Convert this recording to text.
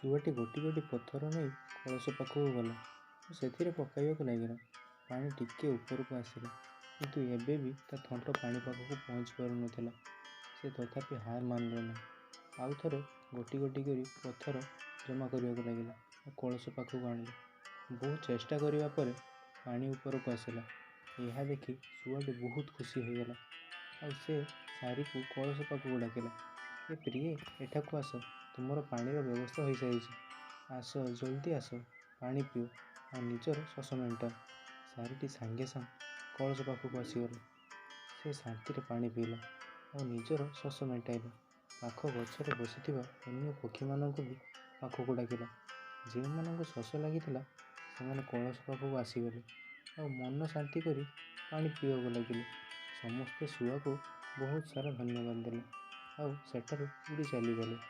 ଶୁଆଟି ଗୋଟି ଗୋଟି ପଥର ନେଇ କଳସ ପାଖକୁ ଗଲା ଓ ସେଥିରେ ପକାଇବାକୁ ଲାଗିଲା। ପାଣି ଟିକିଏ ଉପରକୁ ଆସିଲା, କିନ୍ତୁ ଏବେ ବି ତା ଥଣ୍ଟ ପାଣି ପାଖକୁ ପହଞ୍ଚି ପାରୁନଥିଲା। ସେ ତଥାପି ହାର ମାନିଲା ନାହିଁ। ଆଉ ଥରେ ଗୋଟି ଗୋଟି କରି ପଥର ଜମା କରିବାକୁ ଲାଗିଲା ଓ କଳସ ପାଖକୁ ଆଣିଲା। ବହୁତ ଚେଷ୍ଟା କରିବା ପରେ ପାଣି ଉପରକୁ ଆସିଲା। ଏହା ଦେଖି ଶୁଆଟି ବହୁତ ଖୁସି ହୋଇଗଲା ଆଉ ସେ ଶାରୀକୁ କଳସ ପାଖକୁ ଡାକିଲା, ହେ ପ୍ରିୟେ, ଏଠାକୁ ଆସ, ତୁମର ପାଣିର ବ୍ୟବସ୍ଥା ହୋଇସାରିଛି। ଆସ, ଜଲ୍ଦି ଆସ, ପାଣି ପିଅ ଆଉ ନିଜର ଶୋଷ ମେଣ୍ଟାଅ। ଶାରୀଟି ସାଙ୍ଗେ ସାଙ୍ଗେ କଳସ ପାଖକୁ ଆସିଗଲା। ସେ ଶାନ୍ତିରେ ପାଣି ପିଇଲା ଆଉ ନିଜର ଶୋଷ ମେଣ୍ଟାଇଲା। ପାଖ ଗଛରେ ବସିଥିବା ଅନ୍ୟ ପକ୍ଷୀମାନଙ୍କୁ ବି ପାଖକୁ ଡାକିଲା। ଯେଉଁମାନଙ୍କୁ ଶୋଷ ଲାଗିଥିଲା ସେମାନେ କଳସ ପାଖକୁ ଆସିଗଲେ ଆଉ ମନ ଶାନ୍ତି କରି ପାଣି ପିଇବାକୁ ଲାଗିଲେ। ସମସ୍ତେ ଶୁଆକୁ ବହୁତ ସାରା ଧନ୍ୟବାଦ ଦେଲେ ଆଉ ସେଠାରୁ ଉଡ଼ି ଚାଲିଗଲେ।